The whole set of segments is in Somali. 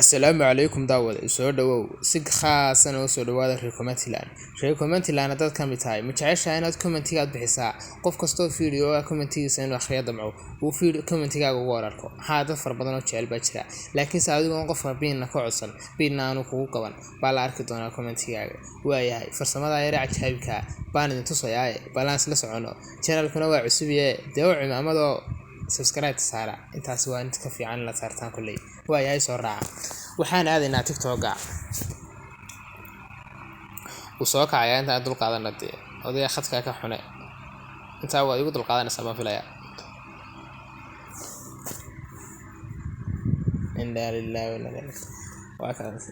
Asalaamu calaykum daawade, soo dhawow. Si khaasan oo soo dhawaada reer Commentland. Reer Commentland haddaad ka mid tahay, ma jeceshahay inaad commentigaad bixisaa? Qof kastoo video ah commentigiisa inuu akhriyo damco, uu video commentigaaga ugu hor arko. Haa, dad fara badan oo jecel baa jira, laakiinse adigoon qofka biinna ka codsan, biinna aanu kugu qaban baa la arki doonaa commentigaaga. Waayahay, farsamada yare cajaa'ibka baan idin tusayaaye, balans la socono. Channelkuna waa cusubiye, dee u cimaamadoo subscribe saara. Intaas waa inta ka fiican inaad saartaan kulley. Waayahay, soo raaca. Waxaan aadaynaa TikTok-ga. Wuu soo kacayaa intaan dul qaadana dee. Odayga khadka ka xune. Intaa waad igu dul qaadanaysaa baan filayaa. Inna lillahi wa inna ilaihi raaji'uun. Waa kaas.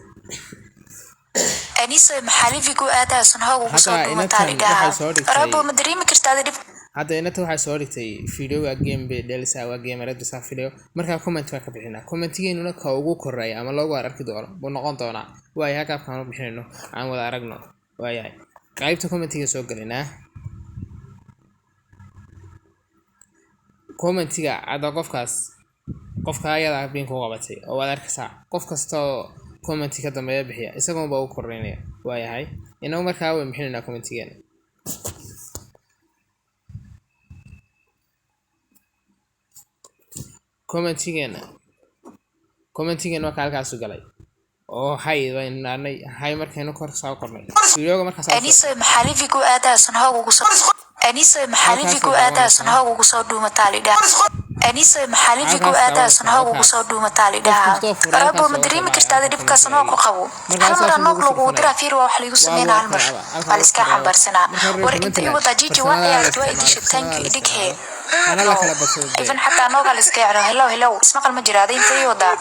Anisa, maxaa livigu aadaasan hoog ugu soo Hadda dhuumataa inantan lidhaha? waxay soo dhigtay Rabo, ma dareemi kartaa dhib? Hadda inanta waxay soo dhigtay videoga game bay dheelisaa, waa gamerada saa video. Markaa comment baan ka bixinaa. Commentigeenuna ka ugu koreeya ama loogu arki doono buu noqon doonaa. Waayahay, qaabkaan u bixinayno aan wada aragno. Waayahay, qaybta commentiga soo gelinaa. Commentiga hadda qofkaas, qofka ayada biin ku qabatay oo waad arkaysaa, qof kasta oo commenti ka dambeeya bixiya isagoon baa ugu koreynaya. Waayahay, inagu markaa way bixinaynaa commentigeena. Commentigeena waa ka halkaasu galay oo hay baynu naarnay, hay markaynu kor soo qornay videoga markaa soo Anisa, maxaa livigu aadaasan hoog ugu soo Anisa, maxaa livigu aadaasan hoog ugu soo dhuumataa lidhaha? Anisa, maxaa livigu halkaas aadaasan daawanaysaa hoog ugu halkaas. soo dhuumataa Qof lidhaha? kastoo furay Rabo, halkaas ma oo dareemi kale kartaa halka dhibkaas noo ku commentiga. qabo? Markaa Hal mar saas aa noog ugu lagugu furfanaya. diraa, fiir, waa wax liigu Waa sameynaa loo hal mar. kalaaba halkaa Waa lagu laiskaa koreeyo. xambaarsanaa. Marka reer War inta ii Commentland wadaa jiji waa farsamada la ciyaarta waa isticmaalo, idisha, thank farsamada you la idhighe. isticmaalo hana la kala badsado dee. Even xataa noogaa la iska yacno. Hello, hello, ismaqal ma jira, inta ii wadaa.